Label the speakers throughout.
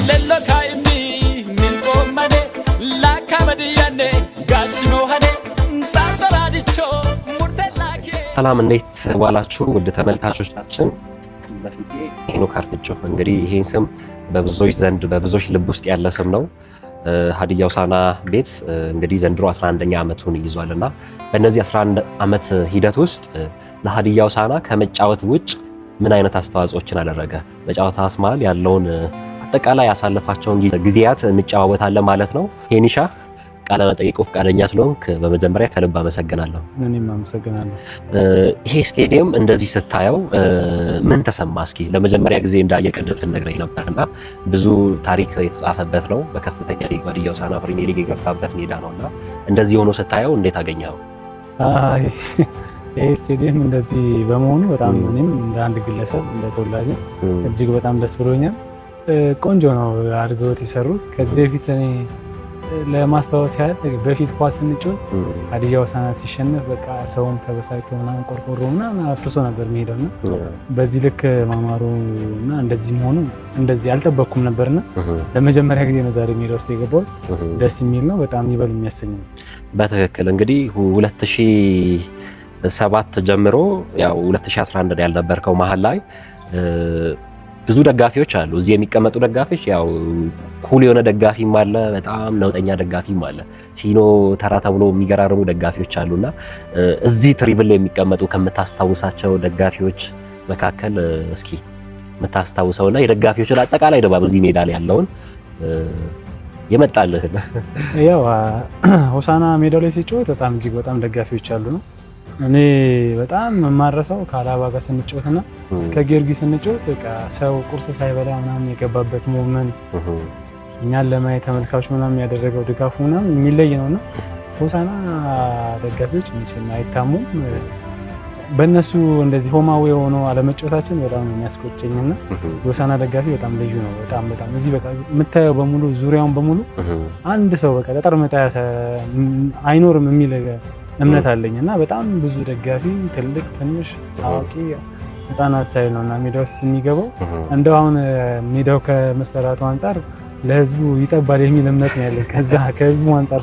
Speaker 1: Lello kaimmi milqoommane laakkamadiyyanne gaasimohane xaarxaraadicho murtellaakee.
Speaker 2: ሰላም፣ እንዴት ዋላችሁ ውድ ተመልካቾቻችን። በፊቴ ሄኖክ አርፍጮ፣ እንግዲህ ይሄን ስም በብዙዎች ዘንድ በብዙዎች ልብ ውስጥ ያለ ስም ነው። ሀዲያ ሆሳዕና ቤት እንግዲህ ዘንድሮ 11ኛ ዓመቱን ይዟል እና በእነዚህ 11 ዓመት ሂደት ውስጥ ለሀዲያ ሆሳዕና ከመጫወት ውጭ ምን አይነት አስተዋጽኦችን አደረገ? በጨዋታ መሃል ያለውን አጠቃላይ ያሳለፋቸውን ጊዜያት እንጨዋወታለን ማለት ነው። ሄኒሻ፣ ቃለ መጠይቁ ፈቃደኛ ስለሆንክ በመጀመሪያ ከልብ አመሰግናለሁ።
Speaker 3: እኔም አመሰግናለሁ።
Speaker 2: ይሄ ስቴዲየም እንደዚህ ስታየው ምን ተሰማ? እስኪ ለመጀመሪያ ጊዜ እንዳየ ቅድም ትነግረኝ ነበር እና ብዙ ታሪክ የተጻፈበት ነው። በከፍተኛ ሊግ ሀዲያ ሆሳዕና ፕሪሚየር ሊግ የገባበት ሜዳ ነው እና እንደዚህ ሆኖ ስታየው እንዴት አገኘኸው?
Speaker 3: አይ፣ ይሄ ስቴዲየም እንደዚህ በመሆኑ በጣም እኔም እንደ አንድ ግለሰብ፣ እንደ ተወላጅ እጅግ በጣም ደስ ብሎኛል። ቆንጆ ነው አድርገውት የሰሩት። ከዚህ በፊት እኔ ለማስታወስ ያህል በፊት ኳስ ስንጫወት ሀዲያ ሆሳዕና ሲሸነፍ በቃ ሰውም ተበሳጭቶ ምናምን ቆርቆሮ ምናምን አፍርሶ ነበር የሚሄደው እና በዚህ ልክ ማማሩ እና እንደዚህ መሆኑ እንደዚህ አልጠበቅኩም ነበርና ለመጀመሪያ ጊዜ ነው ዛሬ ሜዳ ውስጥ የገባሁት። ደስ የሚል ነው። በጣም ይበል የሚያሰኝ ነው።
Speaker 2: በትክክል፣ እንግዲህ 2007 ጀምሮ ያው 2011 ላይ ያልነበርከው መሀል ላይ ብዙ ደጋፊዎች አሉ። እዚህ የሚቀመጡ ደጋፊዎች ያው cool የሆነ ደጋፊም አለ፣ በጣም ነውጠኛ ደጋፊም አለ። ሲኖ ተራ ተብሎ የሚገራርሙ ደጋፊዎች አሉና እዚህ ትሪቡን ላይ የሚቀመጡ ከምታስታውሳቸው ደጋፊዎች መካከል እስኪ የምታስታውሰውና የደጋፊዎችን አጠቃላይ ድባብ እዚህ ሜዳ ላይ ያለውን የመጣልህን።
Speaker 3: ያው ሆሳዕና ሜዳው ላይ ሲጫወት በጣም እጅግ በጣም ደጋፊዎች አሉ ነው። እኔ በጣም የማረሳው ከአላባ ጋር ስንጫወትና ከጊዮርጊስ ስንጫወት በቃ ሰው ቁርስ ሳይበላ ምናምን የገባበት moment፣ እኛን ለማየት ተመልካቹ ምናምን ያደረገው ድጋፉ ምናምን የሚለይ ነውና ሆሳዕና ደጋፊዎች መቼም አይታሙም። በእነሱ እንደዚህ home away ሆኖ አለመጫወታችን በጣም ነው የሚያስቆጨኝና የሆሳዕና ደጋፊ በጣም ልዩ ነው። በጣም በጣም እዚህ በቃ የምታየው በሙሉ፣ ዙሪያውን በሙሉ አንድ ሰው በቃ ጠጠር መጣያ አይኖርም የሚል እምነት አለኝ እና በጣም ብዙ ደጋፊ ትልቅ፣ ትንሽ፣ አዋቂ፣ ህፃናት ሳይል ነው እና ሜዳ ውስጥ የሚገባው። እንደው አሁን ሜዳው ከመሰራቱ አንጻር ለህዝቡ ይጠባል የሚል እምነት ነው ያለኝ። ከዛ ከህዝቡ አንጻር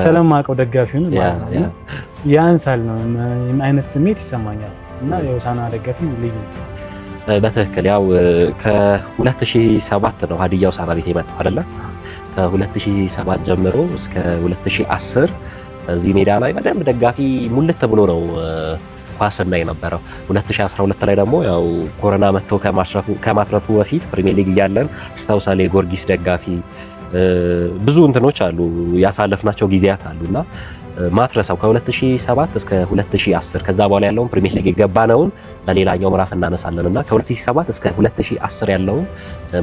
Speaker 3: ስለማቀው ደጋፊውን ማለት ነው እና ያንሳል ነው አይነት ስሜት ይሰማኛል እና የሆሳዕና ደጋፊ ልዩ ነው።
Speaker 2: በትክክል፣ ያው ከ2007 ነው ሀዲያ ሆሳዕና ቤት የመጣው አይደለ? ከ2007 ጀምሮ እስከ 2010 እዚህ ሜዳ ላይ በደንብ ደጋፊ ሙልት ብሎ ነው ኳስ እናይ የነበረው። 2012 ላይ ደግሞ ያው ኮሮና መጥቶ ከማትረፉ በፊት ፕሪሚየር ሊግ እያለን አስታውሳለሁ። የጊዮርጊስ ደጋፊ፣ ብዙ እንትኖች አሉ፣ ያሳለፍናቸው ጊዜያት አሉና ማትረሳው ከ2007 እስከ 2010፣ ከዛ በኋላ ያለውን ፕሪሚየር ሊግ የገባነውን በሌላኛው ምዕራፍ እናነሳለን እና ከ2007 እስከ 2010 ያለውን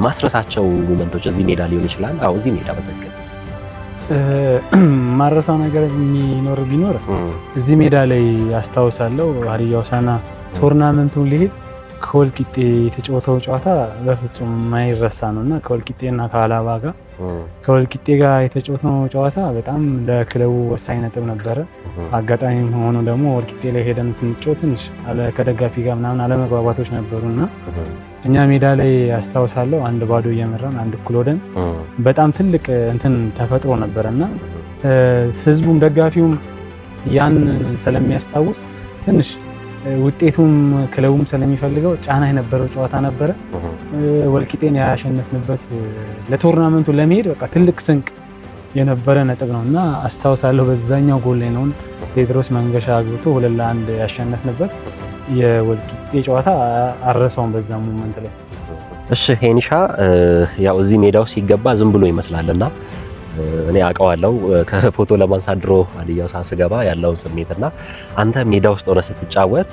Speaker 2: ማትረሳቸው moment ኦች እዚህ ሜዳ ሊሆን ይችላል። አዎ፣ እዚህ ሜዳ በትክክል።
Speaker 3: ማረሳው ነገር የሚኖር ቢኖር እዚህ ሜዳ ላይ አስታውሳለሁ ሀዲያ ሆሳዕና tournament ኡን ሊሄድ ከወልቂጤ የተጫወተው ጨዋታ በፍጹም የማይረሳ ነው እና ከወልቂጤና ከአላባ ጋር፣ ከወልቂጤ ጋር የተጫወትነው ጨዋታ በጣም ለክለቡ ወሳኝ ነጥብ ነበረ። አጋጣሚ ሆኖ ደግሞ ወልቂጤ ላይ ሄደን ስንጫወት ትንሽ ከደጋፊ ጋር ምናምን አለመግባባቶች ነበሩ እና እኛ ሜዳ ላይ አስታውሳለሁ 1-0 እየመራን አንድ እኩል ወደን በጣም ትልቅ እንትን ተፈጥሮ ነበረ እና ህዝቡም ደጋፊውም ያን ስለሚያስታውስ ትንሽ ውጤቱም ክለቡም ስለሚፈልገው ጫና የነበረው ጨዋታ ነበረ። ወልቂጤን ያሸነፍንበት ለ tournament ኡ ለመሄድ በቃ ትልቅ ስንቅ የነበረ ነጥብ ነው እና አስታውሳለሁ በዛኛው ጎል ላይ ነው ቴድሮስ መንገሻ አግብቶ 2-1 ያሸነፍንበት የወልቂጤ ጨዋታ አረሳውም በዛ moment ላይ።
Speaker 2: እሺ ሄኒሻ፣ ያው እዚህ ሜዳው ሲገባ ዝም ብሎ ይመስላልና እኔ አውቀዋለሁ ከፎቶ ለማንሳት ድሮ ሀዲያ ሆሳዕና ስገባ ያለውን ስሜትና አንተ ሜዳ ውስጥ ሆነ ስትጫወት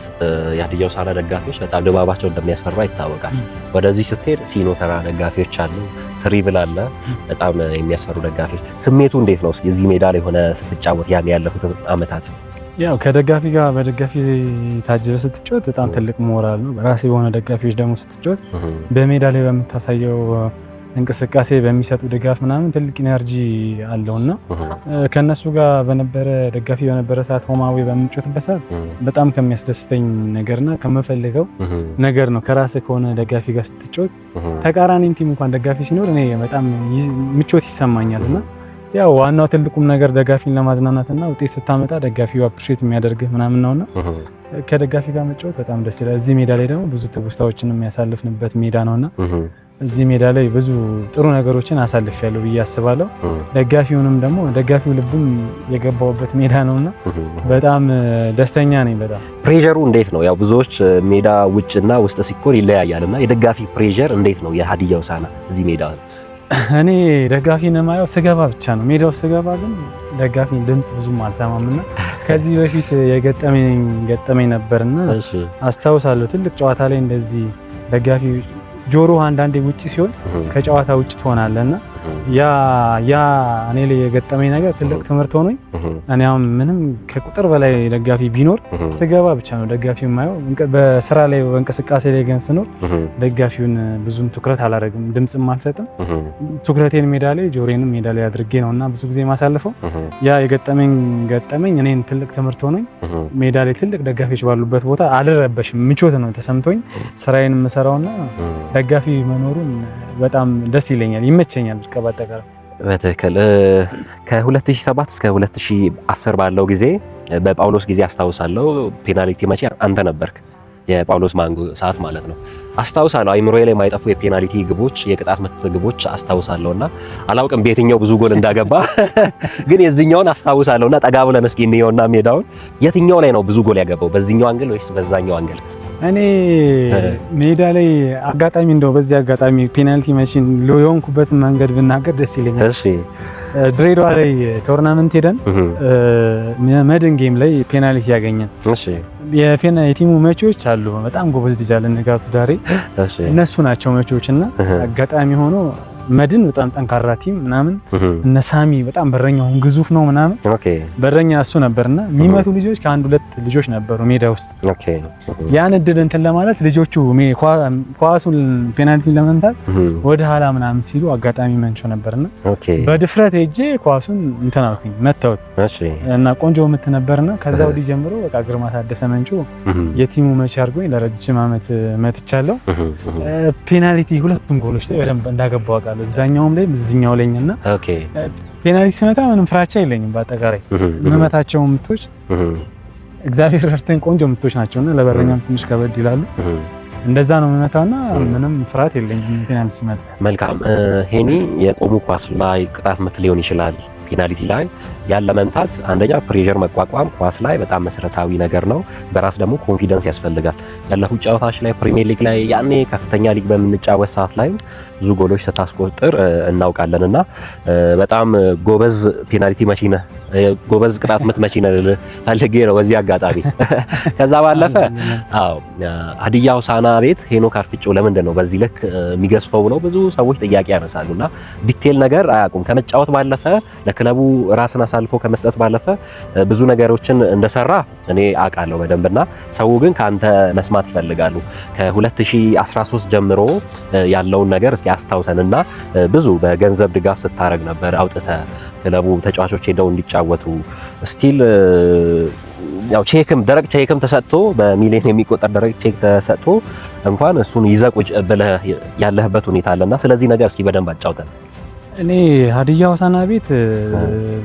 Speaker 2: የሀዲያ ሆሳዕና ደጋፊዎች በጣም ድባባቸው እንደሚያስፈራ ይታወቃል። ወደዚህ ስትሄድ ሲኖ ተራ ደጋፊዎች አሉ፣ ትሪቡን አለ፣ በጣም የሚያስፈሩ ደጋፊዎች። ስሜቱ እንዴት ነው? እስኪ እዚህ ሜዳ ላይ ሆነ ስትጫወት ያን ያለፉት አመታት።
Speaker 3: ያው ከደጋፊ ጋር፣ በደጋፊ ታጅበህ ስትጫወት በጣም ትልቅ ሞራል ነው። በራስህ የሆነ ደጋፊዎች ደግሞ ስትጫወት በሜዳ ላይ በምታሳየው እንቅስቃሴ በሚሰጡ ድጋፍ ምናምን ትልቅ energy አለውና ከነሱ ጋር በነበረ ደጋፊ በነበረ ሰዓት home away በምንጫወትበት ሰዓት በጣም ከሚያስደስተኝ ነገርና ከምፈልገው ነገር ነው። ከራስህ ከሆነ ደጋፊ ጋር ስትጫወት ተቃራኒ team እንኳን ደጋፊ ሲኖር እኔ በጣም ምቾት ይሰማኛል። እና ያው ዋናው ትልቁም ነገር ደጋፊን ለማዝናናትና ውጤት ስታመጣ ደጋፊው appreciate የሚያደርግህ ምናምን ነውና ከደጋፊ ጋር መጫወት በጣም ደስ ይላል። እዚህ ሜዳ ላይ ደግሞ ብዙ ትውስታዎችን የሚያሳልፍንበት ሜዳ ነውና እዚህ ሜዳ ላይ ብዙ ጥሩ ነገሮችን አሳልፌያለሁ ብዬ አስባለሁ። ደጋፊውንም ደግሞ ደጋፊው ልብም የገባውበት ሜዳ ነውና በጣም ደስተኛ ነኝ። በጣም
Speaker 2: pressure ኡ እንዴት ነው? ያው ብዙዎች ሜዳ ውጭና ውስጥ ሲኮን ይለያያልና የደጋፊ pressure እንዴት ነው የሀዲያ ሆሳዕና እዚህ ሜዳ?
Speaker 3: እኔ ደጋፊን የማየው ስገባ ብቻ ነው። ሜዳው ስገባ ግን ደጋፊ ድምጽ ብዙም አልሰማምና ከዚህ በፊት የገጠመኝ ነበርና አስታውሳለሁ። ትልቅ ጨዋታ ላይ እንደዚህ ደጋፊ ጆሮ አንዳንዴ ውጪ ሲሆን ከጨዋታ ውጭ ትሆናለህና ያ እኔ ላይ የገጠመኝ ነገር ትልቅ ትምህርት ሆኖኝ እኔ አሁን ምንም ከቁጥር በላይ ደጋፊ ቢኖር ስገባ ብቻ ነው ደጋፊው የማየው። በስራ ላይ በእንቅስቃሴ ላይ ግን ስኖር ደጋፊውን ብዙም ትኩረት አላደርግም፣ ድምፅም አልሰጥም። ትኩረቴን ሜዳ ላይ ጆሮዬንም ሜዳ ላይ አድርጌ ነውና ብዙ ጊዜ ማሳልፈው። ያ የገጠመኝ እኔን ትልቅ ትምህርት ሆኖኝ ሜዳ ላይ ትልቅ ደጋፊዎች ባሉበት ቦታ አልረበሽም። ምቾት ነው ተሰምቶኝ ስራዬን የምሰራውና ደጋፊ መኖሩን በጣም ደስ ይለኛል፣ ይመቸኛል። በአጠቃላይ
Speaker 2: በትክክል ከ2007 እስከ 2010 ባለው ጊዜ በጳውሎስ ጊዜ አስታውሳለሁ። ፔናልቲ መቺ አንተ ነበርክ፣ የጳውሎስ ማንጎ ሰዓት ማለት ነው። አስታውሳለሁ አይምሮዬ ላይ የማይጠፉ የፔናልቲ ግቦች፣ የቅጣት ምት ግቦች አስታውሳለሁና አላውቅም በየትኛው ብዙ ጎል እንዳገባ ግን የዚህኛውን አስታውሳለሁና ጠጋ ብለን እስኪ እንየውና ሜዳውን የትኛው ላይ ነው ብዙ ጎል ያገባው? በዚህኛው angle ወይስ በዛኛው angle?
Speaker 3: እኔ ሜዳ ላይ አጋጣሚ እንደው በዚህ አጋጣሚ ፔናልቲ መቺ የሆንኩበትን መንገድ ብናገር ደስ ይለኛል።
Speaker 2: እሺ፣
Speaker 3: ድሬዳዋ ላይ tournament ሄደን መድን game ላይ ፔናልቲ ያገኘን።
Speaker 2: እሺ፣
Speaker 3: የ team ኡ መቺዎች አሉ። በጣም ጎበዝ ልጅ አለ ንጋቱ ዳሬ። እነሱ ናቸው መቺዎች እና አጋጣሚ ሆኖ መድን በጣም ጠንካራ team ምናምን እነ ሳሚ በጣም በረኛውን ግዙፍ ነው ምናምን በረኛ እሱ ነበርና የሚመቱ ልጆች ከአንድ ሁለት ልጆች ነበሩ ሜዳ ውስጥ። ያን እድል እንትን ለማለት ልጆቹ ኳሱን ፔናልቲውን ለመምታት ወደ ኋላ ምናምን ሲሉ አጋጣሚ መንቾ ነበርና በድፍረት ሄጄ ኳሱን እንትን አልኩኝ መታሁት እና ቆንጆ ምት ነበርና ከዛ ወዲህ ጀምሮ በቃ ግርማ ታደሰ መንቾ የ team ኡ መቺ አድርጎኝ ለረጅም ዓመት መትቻለሁ። ፔናልቲ ሁለቱም ጎሎች ላይ በደንብ እንዳገባው አውቃለሁ። እዛኛውም ላይ እዚኛው ላይ እና ፔናልቲ ስመታ ምንም ፍራቻ የለኝም። በአጠቃላይ የምመታቸው ምቶች እግዚአብሔር ረድቶኝ ቆንጆ ምቶች ናቸውና ለበረኛም ትንሽ ከበድ ይላሉ። እንደዛ ነው የምመታውና ምንም ፍርሃት የለኝም ፔናልቲ ስመታ።
Speaker 2: መልካም ሄኒ፣ የቆሙ ኳስ ላይ ቅጣት ምት ሊሆን ይችላል ፔናልቲ ላይ ያለ መምታት አንደኛ pressure መቋቋም ኳስ ላይ በጣም መሰረታዊ ነገር ነው። በራስ ደግሞ confidence ያስፈልጋል። ያለፉት ጨዋታዎች ላይ ፕሪሚየር ሊግ ላይ ያኔ ከፍተኛ ሊግ በምንጫወት ሰዓት ላይ ብዙ ጎሎች ስታስቆጥር እናውቃለን እና በጣም ጎበዝ ፔናልቲ መቺ ነህ፣ ጎበዝ ቅጣት ምት መቺ ነህ ፈልጌ ነው በዚህ አጋጣሚ። ከዛ ባለፈ አዎ ሀዲያ ሆሳዕና ቤት ሄኖክ አርፍጮ ለምንድን ነው በዚህ ልክ የሚገዝፈው ብለው ብዙ ሰዎች ጥያቄ ያነሳሉና detail ነገር አያውቁም። ከመጫወት ባለፈ ለክለቡ ራስን አሳልፎ ከመስጠት ባለፈ ብዙ ነገሮችን እንደሰራ እኔ አውቃለሁ በደንብና ሰው ግን ከአንተ መስማት ይፈልጋሉ። ከ2013 ጀምሮ ያለውን ነገር እስኪ አስታውሰንና ብዙ በገንዘብ ድጋፍ ስታደርግ ነበር አውጥተህ ክለቡ ተጫዋቾች ሄደው እንዲጫወቱ still ያው ቼክም ደረቅ ቼክም ተሰጥቶ በሚሊዮን የሚቆጠር ደረቅ ቼክ ተሰጥቶ እንኳን እሱን ይዘህ ቁጭ ብለህ ያለህበት ሁኔታ አለና ስለዚህ ነገር እስኪ በደንብ አጫውተን።
Speaker 3: እኔ ሀዲያ ሆሳዕና ቤት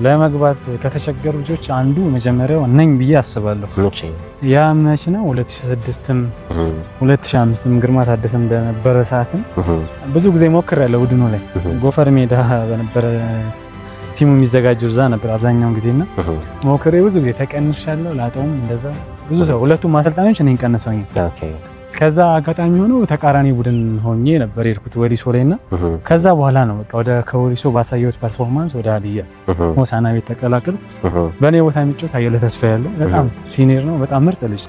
Speaker 3: ለመግባት ከተቸገሩ ልጆች አንዱ መጀመሪያው ነኝ ብዬ አስባለሁ። ያ መች ነው 2006ም 2005ም ግርማ ታደሰም በነበረ ሰዓትም ብዙ ጊዜ ሞክሬያለሁ። ቡድኑ ላይ ጎፈር ሜዳ በነበረ team ኡ የሚዘጋጀው እዛ ነበር አብዛኛውን ጊዜና ሞክሬ ብዙ ጊዜ ተቀንሻለሁ። ላጠውም እንደዛ ብዙ ሰው ሁለቱም አሰልጣኞች እኔን ቀንሰውኛል። ከዛ አጋጣሚ ሆኖ ተቃራኒ ቡድን ሆኜ ነበር የሄድኩት ወሊሶ ላይና ከዛ በኋላ ነው በቃ ወደ ከወሊሶ ባሳየሁት performance ወደ ሀዲያ ሆሳዕና ቤት ተቀላቀልኩ። በእኔ ቦታ የሚጫወት አየለ ተስፋ ያለው በጣም senior ነው፣ በጣም ምርጥ ልጅ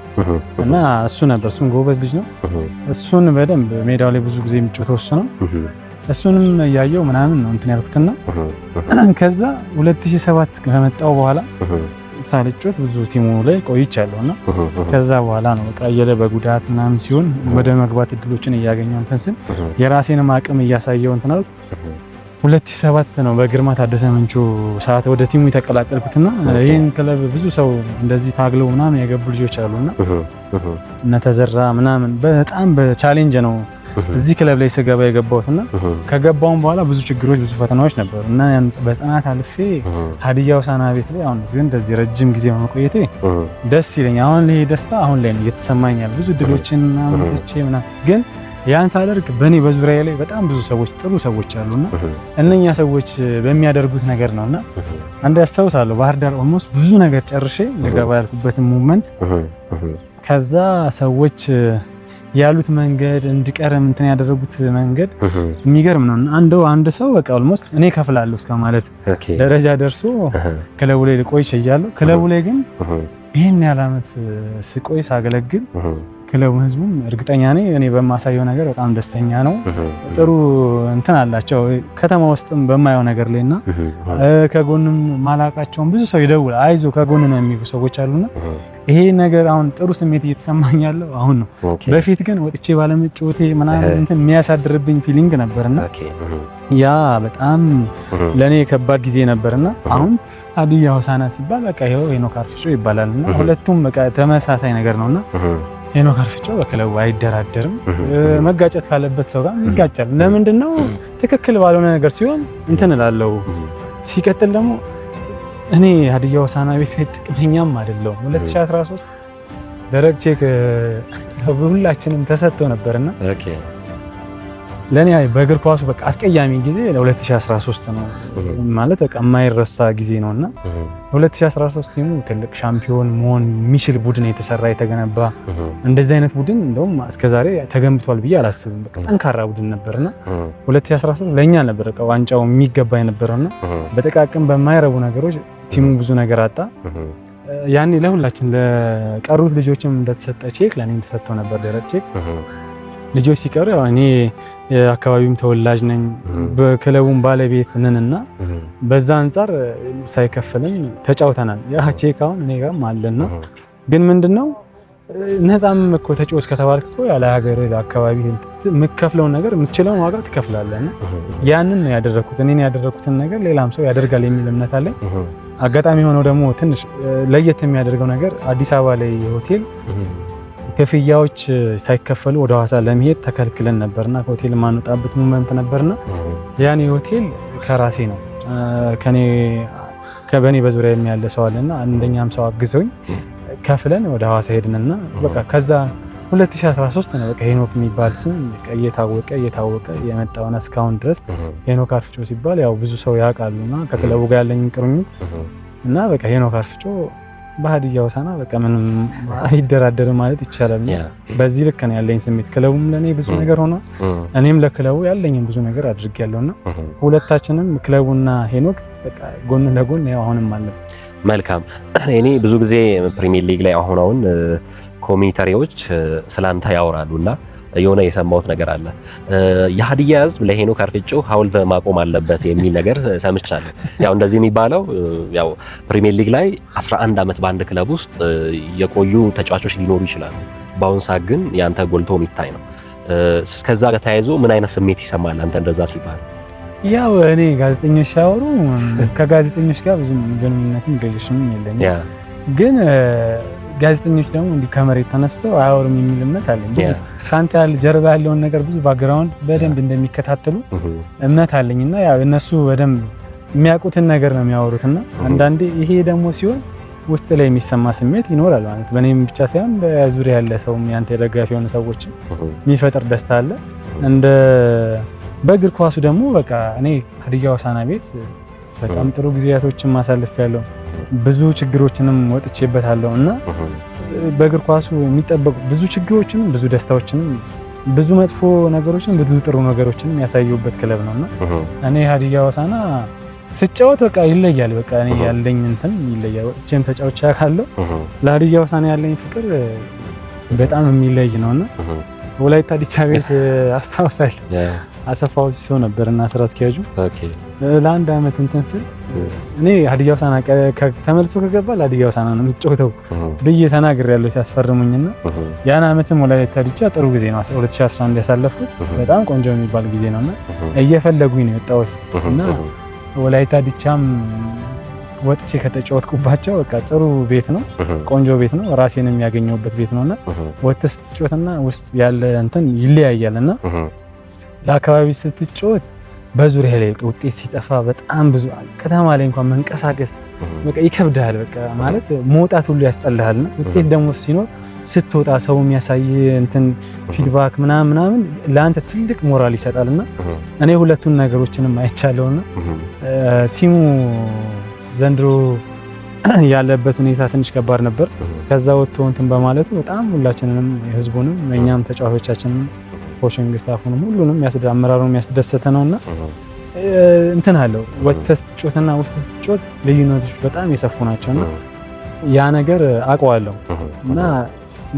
Speaker 3: እና እሱ ነበር። እሱን ጎበዝ ልጅ ነው። እሱን በደንብ ሜዳው ላይ ብዙ ጊዜ የሚጫወተው እሱ ነው። እሱንም እያየው ምናምን ነው እንትን ያልኩትና ከዛ 2007 ከመጣው በኋላ ሳልጮት ብዙ team ኡ ላይ ቆይቻለሁ እና ከዛ በኋላ ነው በቃ አየለ በጉዳት ምናምን ሲሆን ወደ መግባት እድሎችን እያገኘው እንትን ስል የራሴንም አቅም እያሳየው እንትን አልኩ። 2007 ነው በግርማ ታደሰ ምንቹ ሰዓት ወደ team ኡ የተቀላቀልኩትና ይህን ክለብ ብዙ ሰው እንደዚህ ታግለው ምናምን የገቡ ልጆች አሉና እነ ተዘራ ምናምን በጣም በ challenge ነው እዚህ ክለብ ላይ ስገባ የገባሁትና ከገባውም በኋላ ብዙ ችግሮች ብዙ ፈተናዎች ነበሩ እና ያን በጽናት አልፌ ሀዲያ ሆሳዕና ቤት ላይ አሁን እዚህ እንደዚህ ረጅም ጊዜ በመቆየቴ ደስ ይለኛል። አሁን ይሄ ደስታ አሁን ላይ ነው እየተሰማኝ ያለ። ብዙ ድሎችን ምናምን ትቼ ምናምን ግን ያን ሳደርግ በእኔ በዙሪያዬ ላይ በጣም ብዙ ሰዎች ጥሩ ሰዎች አሉና እነኛ ሰዎች በሚያደርጉት ነገር ነውና አንድ ያስታውሳለሁ፣ ባህር ዳር almost ብዙ ነገር ጨርሼ ልገባ ያልኩበትን moment ከዛ ሰዎች ያሉት መንገድ እንድቀርም እንትን ያደረጉት መንገድ የሚገርም ነው። አንድ ሰው በቃ almost እኔ ከፍላለሁ እስከ ማለት ደረጃ ደርሶ ክለቡ ላይ ልቆይ ችያለሁ። ክለቡ ላይ ግን ይህን ያህል ዓመት ስቆይ ሳገለግል ክለቡ ህዝቡም እርግጠኛ ነኝ እኔ በማሳየው ነገር በጣም ደስተኛ ነው። ጥሩ እንትን አላቸው ከተማ ውስጥም በማየው ነገር ላይና ከጎንም ማላቃቸውን ብዙ ሰው ይደውላል፣ አይዞ ከጎን ነው የሚሉ ሰዎች አሉና ይሄ ነገር አሁን ጥሩ ስሜት እየተሰማኝ ያለው አሁን ነው። በፊት ግን ወጥቼ ባለመጫወቴ ምናምን እንትን የሚያሳድርብኝ feeling ነበርና ያ በጣም ለኔ ከባድ ጊዜ ነበርና አሁን ሀዲያ ሆሳዕና ሲባል በቃ ይኸው ሄኖክ አርፍጮ ይባላልና ሁለቱም በቃ ተመሳሳይ ነገር ነውና ሄኖክ አርፍጮ በክለቡ አይደራደርም። መጋጨት ካለበት ሰው ጋር ይጋጫል። ለምንድን ነው ትክክል ባልሆነ ነገር ሲሆን እንትን እላለሁ። ሲቀጥል ደግሞ እኔ ሀዲያ ሆሳዕና ቤት ላይ ጥቅመኛም አይደለሁም። 2013 ደረቅ ቼክ ሁላችንም ተሰጥቶ ነበርና ለእኔ በእግር ኳሱ በቃ አስቀያሚ ጊዜ 2013 ነው ማለት በቃ የማይረሳ ጊዜ ነውና 2013 team ኡ ትልቅ ሻምፒዮን መሆን የሚችል ቡድን የተሰራ የተገነባ እንደዚህ አይነት ቡድን እንደውም እስከዛሬ ተገንብቷል ብዬ አላስብም። በቃ ጠንካራ ቡድን ነበርና 2013 ለኛ ነበር በቃ ዋንጫው የሚገባ የነበረውና በጥቃቅን በማይረቡ ነገሮች team ኡ ብዙ ነገር አጣ። ያኔ ለሁላችን ለቀሩት ልጆችም እንደተሰጠ ቼክ ለእኔም ተሰጥቶ ነበር ደረቅ ቼክ። ልጆች ሲቀሩ ያው እኔ የአካባቢውም ተወላጅ ነኝ በክለቡም ባለቤት ነንና በዛ አንጻር ሳይከፈልን ተጫውተናል። ያ ቼክ አሁን እኔ ጋርም አለና ግን ምንድነው ነፃም እኮ ተጫወት ከተባልክ እኮ ያለ ሀገር አካባቢ የምትከፍለውን ነገር የምትችለውን ዋጋ ትከፍላለህና ያንን ነው ያደረኩት። እኔን ያደረኩትን ነገር ሌላም ሰው ያደርጋል የሚል እምነት አለኝ። አጋጣሚ የሆነው ደግሞ ትንሽ ለየት የሚያደርገው ነገር አዲስ አበባ ላይ ሆቴል ክፍያዎች ሳይከፈሉ ወደ ሐዋሳ ለመሄድ ተከልክለን ነበርና ከሆቴል የማንወጣበት moment ነበርና ያን ሆቴል ከራሴ ነው ከኔ ከበኔ በዙሪያ ያለ ሰው አለና አንደኛም ሰው አግዘውኝ ከፍለን ወደ ሐዋሳ ሄድንና በቃ ከዛ 2013 ነው በቃ ሄኖክ የሚባል ስም እየታወቀ እየታወቀ የመጣውና እስካሁን ድረስ ሄኖክ አርፍጮ ሲባል ያው ብዙ ሰው ያውቃሉና ከክለቡ ጋር ያለኝ ቅርኝት እና በቃ ሄኖክ አርፍጮ በሀዲያ ሆሳዕና በቃ ምንም አይደራደርም ማለት ይቻላል። በዚህ ልክ ነው ያለኝ ስሜት። ክለቡም ለኔ ብዙ ነገር ሆኗል፣ እኔም ለክለቡ ያለኝም ብዙ ነገር አድርጌያለሁና ሁለታችንም ክለቡና ሄኖክ በቃ ጎን ለጎን ያው አሁንም አለ።
Speaker 2: መልካም። እኔ ብዙ ጊዜ ፕሪሚየር ሊግ ላይ አሁን አሁን commentary ዎች ስላንተ ያወራሉና የሆነ የሰማሁት ነገር አለ። የሀዲያ ሕዝብ ለሄኖክ አርፍጮ ሐውልት ማቆም አለበት የሚል ነገር ሰምቻለሁ። ያው እንደዚህ የሚባለው ያው ፕሪሚየር ሊግ ላይ 11 ዓመት በአንድ ክለብ ውስጥ የቆዩ ተጫዋቾች ሊኖሩ ይችላሉ። በአሁን ሰዓት ግን ያንተ ጎልቶ የሚታይ ነው። ከዛ ጋር ተያይዞ ምን አይነት ስሜት ይሰማል አንተ እንደዛ ሲባል?
Speaker 3: ያው እኔ ጋዜጠኞች ሲያወሩ ከጋዜጠኞች ጋር ብዙም ግንኙነትም relation ም የለኝም፣ ግን ጋዜጠኞች ደግሞ እንዲህ ከመሬት ተነስተው አያወሩም የሚል እምነት አለኝ። ከአንተ ያለ ጀርባ ያለውን ነገር ብዙ background በደንብ እንደሚከታተሉ እምነት አለኝና ያው እነሱ በደንብ የሚያውቁትን ነገር ነው የሚያወሩትና አንዳንዴ ይሄ ደግሞ ሲሆን ውስጥ ላይ የሚሰማ ስሜት ይኖራል ማለት በእኔም ብቻ ሳይሆን በዙሪያ ያለ ሰውም ያንተ ደጋፊ የሆኑ ሰዎችም የሚፈጥር ደስታ አለ። እንደ በእግር ኳሱ ደግሞ በቃ እኔ ሀዲያ ሆሳዕና ቤት በጣም ጥሩ ጊዜያቶችን ማሳለፍ ያለው ብዙ ችግሮችንም ወጥቼበታለሁ እና በእግር ኳሱ የሚጠበቁ ብዙ ችግሮችንም ብዙ ደስታዎችንም ብዙ መጥፎ ነገሮችንም ብዙ ጥሩ ነገሮችንም ያሳየሁበት ክለብ ነውና እኔ ሀዲያ ሆሳዕና ስጫወት በቃ ይለያል። በቃ እኔ ያለኝ እንትን ይለያል። ወጥቼም ተጫውቼ አውቃለሁ። ለሀዲያ ሆሳዕና ያለኝ ፍቅር በጣም የሚለይ ነውና ወላይታ ዲቻ ቤት አስታውሳለሁ። አሰፋ ሲሶ ነበርና ስራ አስኪያጁ ለአንድ አመት እንትን ስል እኔ ሀዲያ ሆሳዕና ተመልሶ ከገባ ለሀዲያ ሆሳዕና ነው የምጫወተው ብዬ ተናግሬያለሁ ሲያስፈርሙኝና ያን አመትም ወላይታ ዲቻ ጥሩ ጊዜ ነው 2011 ያሳለፍኩት በጣም ቆንጆ የሚባል ጊዜ ነውና እየፈለጉኝ ነው የወጣሁት እና ወላይታ ዲቻም ወጥቼ ከተጫወትኩባቸው በቃ ጥሩ ቤት ነው፣ ቆንጆ ቤት ነው፣ ራሴን የሚያገኘውበት ቤት ነውና ወጥተህ ስትጫወትና ውስጥ ያለ እንትን ይለያያልና ለአካባቢ ስትጫወት በዙሪያ ላይ ውጤት ሲጠፋ በጣም ብዙ ከተማ ላይ እንኳን መንቀሳቀስ በቃ ይከብዳል። በቃ ማለት መውጣት ሁሉ ያስጠላሃልና ውጤት ደግሞ ሲኖር ስትወጣ ሰው የሚያሳይ እንትን feedback ምናምን ምናምን ለአንተ ትልቅ ሞራል ይሰጣልና እኔ ሁለቱን ነገሮችንም አይቻለውና team ኡ ዘንድሮ ያለበት ሁኔታ ትንሽ ከባድ ነበር። ከዛ ወጥቶ እንትን በማለቱ በጣም ሁላችንንም ህዝቡንም እኛም ተጫዋቾቻችንም coaching staff ኡንም ሁሉንም አመራሩን ያስደሰተ ነውና እንትን አለው ወጥተህ ስትጮትና ውስጥ ስትጮት ልዩነቶች በጣም የሰፉ ናቸውና ያ ነገር አውቀዋለሁ እና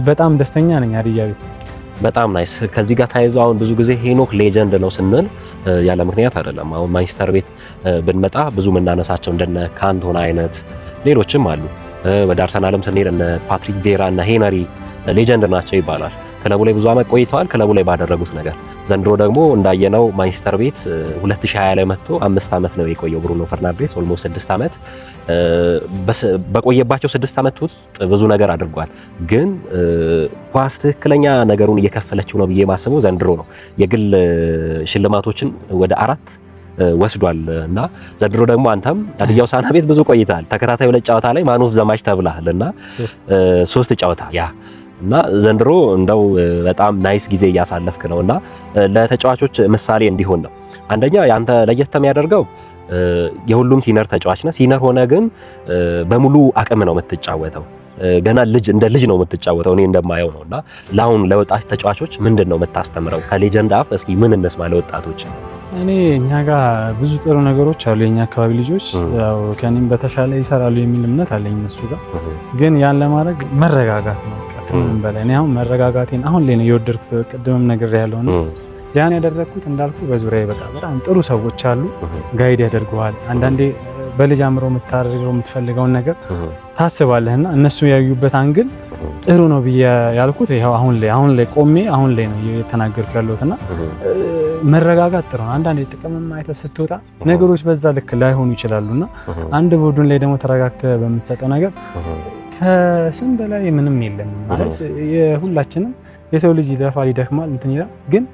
Speaker 3: በጣም ደስተኛ ነኝ ሀዲያ ቤት።
Speaker 2: በጣም nice። ከዚህ ጋር ተያይዞ አሁን ብዙ ጊዜ ሄኖክ legend ነው ስንል ያለ ምክንያት አይደለም። አሁን ማንቸስተር ቤት ብንመጣ ብዙ የምናነሳቸው እንደነ ካንቶና አይነት ሌሎችም አሉ። ወደ አርሰናልም ስንሄድ እነ ፓትሪክ ቪዬራ እና ሄነሪ legend ናቸው ይባላል። ክለቡ ላይ ብዙ አመት ቆይተዋል፣ ክለቡ ላይ ባደረጉት ነገር። ዘንድሮ ደግሞ እንዳየነው ማንቸስተር ቤት 2020 ላይ መጥቶ 5 ዓመት ነው የቆየው ብሩኖ ፈርናንዴስ almost 6 ዓመት። በቆየባቸው 6 ዓመት ውስጥ ብዙ ነገር አድርጓል። ግን ኳስ ትክክለኛ ነገሩን እየከፈለችው ነው ብዬ ማስበው ዘንድሮ ነው። የግል ሽልማቶችን ወደ 4 ወስዷል እና ዘንድሮ ደግሞ አንተም ሀዲያ ሆሳዕና ቤት ብዙ ቆይተሃል። ተከታታይ 2 ጨዋታ ላይ man of the match ተብለሃል እና 3 ጨዋታ ያ እና ዘንድሮ እንደው በጣም nice ጊዜ እያሳለፍክ ነው እና ለተጫዋቾች ምሳሌ እንዲሆን ነው። አንደኛ ያንተ ለየት የሚያደርገው የሁሉም senior ተጫዋች ነህ። senior ሆነ ግን በሙሉ አቅም ነው የምትጫወተው። ገና ልጅ እንደ ልጅ ነው የምትጫወተው እኔ እንደማየው ነውና ለአሁን ለወጣት ተጫዋቾች ምንድን ነው የምታስተምረው? ከ legend አፍ እስኪ ምን እንስማ ለወጣቶች?
Speaker 3: እኔ እኛ ጋር ብዙ ጥሩ ነገሮች አሉ። የኛ አካባቢ ልጆች ያው ከኔም በተሻለ ይሰራሉ የሚል እምነት አለኝ እነሱ ጋር። ግን ያን ለማድረግ መረጋጋት ነው ከምንም በላይ። እኔ አሁን መረጋጋቴን አሁን ላይ ነው የወደድኩት። ቅድምም ነግሬሃለሁ ነው ያን ያደረግኩት እንዳልኩ በዙሪያዬ በቃ በጣም ጥሩ ሰዎች አሉ፣ guide ያደርጉሃል። አንዳንዴ በልጅ አእምሮ የምታደርገው የምትፈልገውን ነገር ታስባለህና እነሱ ያዩበት angle ጥሩ ነው ብዬ ያልኩት ይኸው አሁን ላይ ቆሜ አሁን ላይ ነው እየተናገርኩ ያለሁትና መረጋጋት ጥሩ ነው። አንዳንዴ ጥቅምም አይተህ ስትወጣ ነገሮች በዛ ልክ ላይሆኑ ይችላሉና አንድ ቡድን ላይ ደግሞ ተረጋግተህ በምትሰጠው ነገር ከስም በላይ ምንም የለም። ማለት የሁላችንም የሰው ልጅ ይደፋል፣ ይደክማል፣ እንትን ይላል። ግን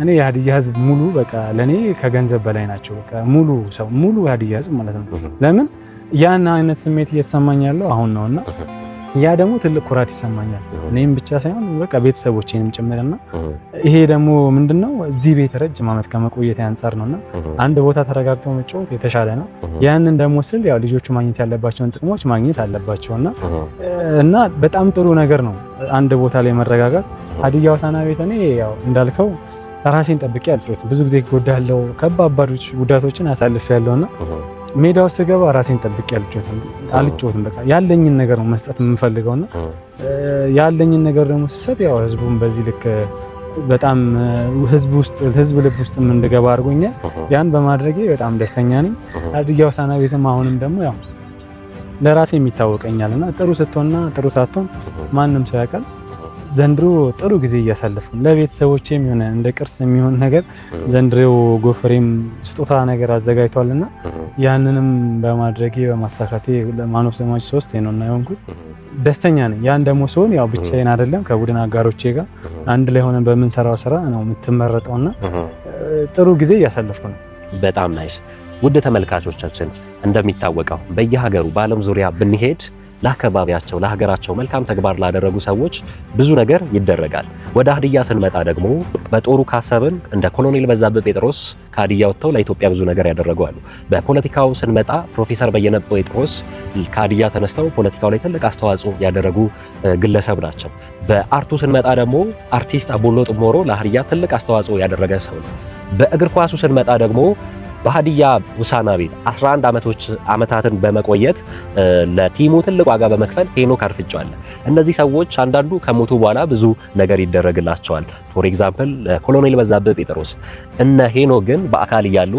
Speaker 3: እኔ የሀዲያ ህዝብ ሙሉ በቃ ለኔ ከገንዘብ በላይ ናቸው። በቃ ሙሉ ሰው ሙሉ የሀዲያ ህዝብ ማለት ነው። ለምን ያን አይነት ስሜት እየተሰማኝ ያለው አሁን ነውና ያ ደግሞ ትልቅ ኩራት ይሰማኛል። እኔም ብቻ ሳይሆን በቃ ቤተሰቦቼንም ጭምርና ይሄ ደግሞ ምንድነው እዚህ ቤት ረጅም ዓመት ከመቆየት አንፃር ነውና አንድ ቦታ ተረጋግቶ መጫወት የተሻለ ነው። ያንን ደግሞ ስል ያው ልጆቹ ማግኘት ያለባቸውን ጥቅሞች ማግኘት አለባቸውና እና በጣም ጥሩ ነገር ነው አንድ ቦታ ላይ መረጋጋት። ሀዲያ ሆሳዕና ቤት እኔ ያው እንዳልከው ራሴን ጠብቄ አልጫወትም። ብዙ ጊዜ እጎዳለሁ፣ ከባባድ ጉዳቶችን አሳልፌያለሁና ሜዳ ውስጥ ስገባ ራሴን ጠብቄ አልጫወትም። በቃ ያለኝን ነገር ነው መስጠት የምፈልገውና ያለኝን ነገር ደግሞ ስሰጥ ያው ህዝቡን በዚህ ልክ በጣም ህዝብ ውስጥ ህዝብ ልብ ውስጥ እንድገባ አድርጎኛል። ያን በማድረጌ በጣም ደስተኛ ነኝ። ሀዲያ ሆሳዕና ቤትም አሁንም ደግሞ ያው ለራሴ የሚታወቀኛልና ጥሩ ስትሆንና ጥሩ ሳትሆን ማንም ሰው ያውቃል። ዘንድሮ ጥሩ ጊዜ እያሳለፍኩ ለቤተሰቦቼም የሆነ እንደ ቅርስ የሚሆን ነገር ዘንድሮ ጎፈሬም ስጦታ ነገር አዘጋጅቷልና ያንንም በማድረጌ በማሳካቴ man of the match 3 ነው እና የሆንኩት ደስተኛ ነኝ። ያን ደግሞ ሲሆን ያው ብቻዬን አይደለም ከቡድን አጋሮቼ ጋር አንድ ላይ ሆነን በምንሰራው ስራ ነው የምትመረጠውና ጥሩ ጊዜ እያሳለፍኩ ነው።
Speaker 2: በጣም nice። ውድ ተመልካቾቻችን እንደሚታወቀው በየሀገሩ በዓለም ዙሪያ ብንሄድ ለአካባቢያቸው ለሀገራቸው መልካም ተግባር ላደረጉ ሰዎች ብዙ ነገር ይደረጋል። ወደ ሀዲያ ስንመጣ ደግሞ በጦሩ ካሰብን እንደ ኮሎኔል በዛብህ ጴጥሮስ ከሀዲያ ወጥተው ለኢትዮጵያ ብዙ ነገር ያደረጉ አሉ። በፖለቲካው ስንመጣ ፕሮፌሰር በየነ ጴጥሮስ ከሀዲያ ተነስተው ፖለቲካው ላይ ትልቅ አስተዋጽኦ ያደረጉ ግለሰብ ናቸው። በ art ኡ ስንመጣ ደግሞ አርቲስት አቦሎ ጥሞሮ ለሀዲያ ትልቅ አስተዋጽኦ ያደረገ ሰው ነው። በእግር ኳሱ ስንመጣ ደግሞ በሀዲያ ሆሳዕና ቤት 11 ዓመታትን በመቆየት ለ team ኡ ትልቅ ዋጋ በመክፈል ሄኖክ አርፍጨው አለ። እነዚህ ሰዎች አንዳንዱ ከሞቱ በኋላ ብዙ ነገር ይደረግላቸዋል። For example ኮሎኔል በዛብህ ጴጥሮስ። እነ ሄኖክ ግን በአካል እያሉ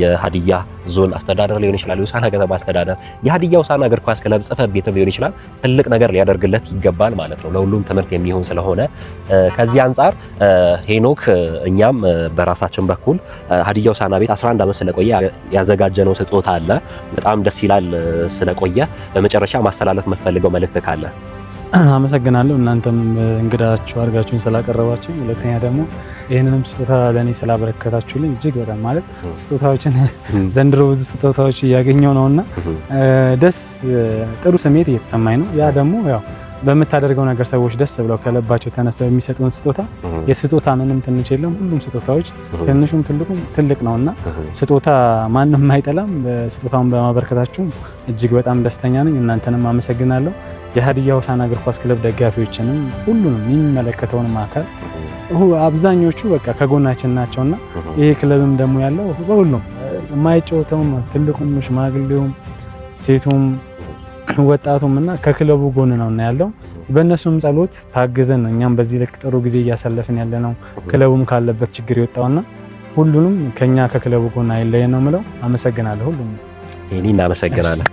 Speaker 2: የሀዲያ ዞን አስተዳደር ሊሆን ይችላል፣ የሆሳዕና ከተማ አስተዳደር፣ የሀዲያ ሆሳዕና እግር ኳስ ክለብ ጽሕፈት ቤትም ሊሆን ይችላል፣ ትልቅ ነገር ሊያደርግለት ይገባል ማለት ነው። ለሁሉም ትምህርት የሚሆን ስለሆነ ከዚህ አንጻር ሄኖክ እኛም በራሳችን በኩል ሀዲያ ሆሳዕና ቤት 11 ዓመት ስለቆየ ያዘጋጀነው ስጦታ አለ። በጣም ደስ ይላል ስለቆየ። በመጨረሻ ማስተላለፍ የምፈልገው መልእክት ካለ?
Speaker 3: አመሰግናለሁ። እናንተም እንግዳችሁ አድርጋችሁኝ ስላቀረባችሁ፣ ሁለተኛ ደግሞ ይህንንም ስጦታ ለእኔ ስላበረከታችሁልኝ እጅግ በጣም ማለት ስጦታዎችን ዘንድሮ ብዙ ስጦታዎች እያገኘው ነውና ደስ ጥሩ ስሜት እየተሰማኝ ነው። ያ ደግሞ ያው በምታደርገው ነገር ሰዎች ደስ ብለው ከልባቸው ተነስተው የሚሰጡን ስጦታ የስጦታ ምንም ትንሽ የለም። ሁሉም ስጦታዎች ትንሹም ትልቁም ትልቅ ነውና ስጦታ ማንም አይጠላም። ስጦታውን በማበረከታችሁ እጅግ በጣም ደስተኛ ነኝ። እናንተንም አመሰግናለሁ። የሀዲያ ሆሳዕና እግር ኳስ ክለብ ደጋፊዎችንም ሁሉንም የሚመለከተውንም አካል አብዛኞቹ በቃ ከጎናችን ናቸውና ይሄ ክለብም ደግሞ ያለው በሁሉም የማይጫወተውም ትልቁም፣ ሽማግሌውም፣ ሴቱም፣ ወጣቱም እና ከክለቡ ጎን ነው እና ያለው በእነሱም ጸሎት ታግዘን ነው እኛም በዚህ ልክ ጥሩ ጊዜ እያሳለፍን ያለ ነው። ክለቡም ካለበት ችግር የወጣውና ሁሉንም ከኛ ከክለቡ ጎን አይለየን ነው የምለው። አመሰግናለሁ። ሁሉም
Speaker 2: እኔ እናመሰግናለን።